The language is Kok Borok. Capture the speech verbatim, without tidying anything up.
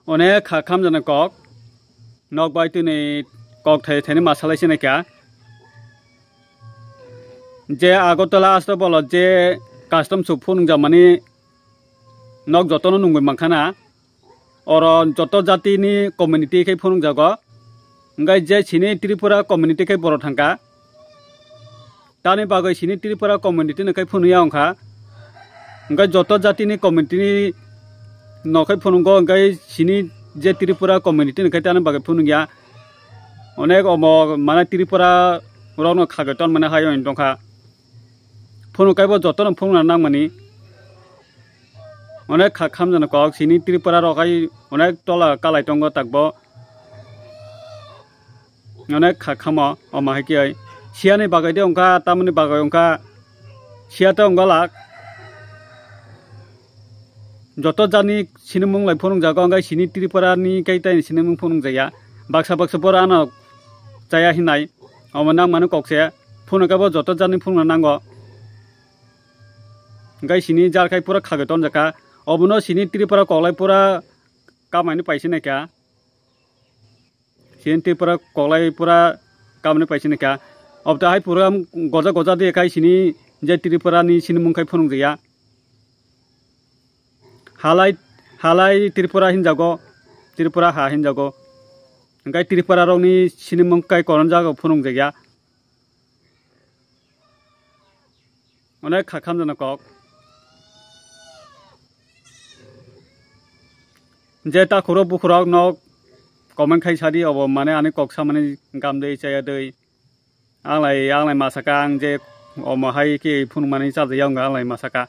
Onek kha khamjana kok, nok bai tini kok thai thaini masalai sini kha. Je Agartala Astabolo je custom su phunukjamani nok jotono nungwi mankhana. Oro joto jatini community khai phunukjago. Hingkai je sini Tripura community khai borok thangkha. Tani bagwi sini Tripura community no khai phunuya wngkha. Hingkai joto jatini community no khai phunukgo, hingkai sini je Tripura community no khai tani bagwi phunukya. Onek omo mane Tripura rokno khagwi tonmani hai wng tongkha. Phunuk kaibo jotono phunukna nangmani. Onek kha khamjana kok, sini Tripura rok hai onek tola kalai tongo takbo. Onek kha khamo, omo hai khe ai. Siyani bagwi de wngkha, tamoni bagwi wngkha. Siya to wngkha lak. Joto jani sini mung lai phunukjago, hingkai sini Tripura ni kai tai sini mung phunukjaya. Baksa baksa boro ano chaya hinai. Omo nang mano kok se. Phunuk kaibo joto jani phunukna nango. Hingkai sini jar khai pura khagwi tonjakha. Obono sini Tripura koklai pura kamani paisi naikha. Sini Tripura koklai pura kamani paisi naikha. Obta hai pura goja goja de khai sini je Tripura ni sini mung khai phunukjaya. Halai, halai Tripura hinjago, Tripura ha hinjago. Hingkai Tripura rokni sini mung kai koron jago phunukjakya. Onek kha khamjana kok. Je takhuro bukhurok nok comment khai sadi obo mane ani kok samani gamdei chaya dei. Anglai, anglai masaka ang je omo hai khe phunukmani chajaya wngkha anglai masaka.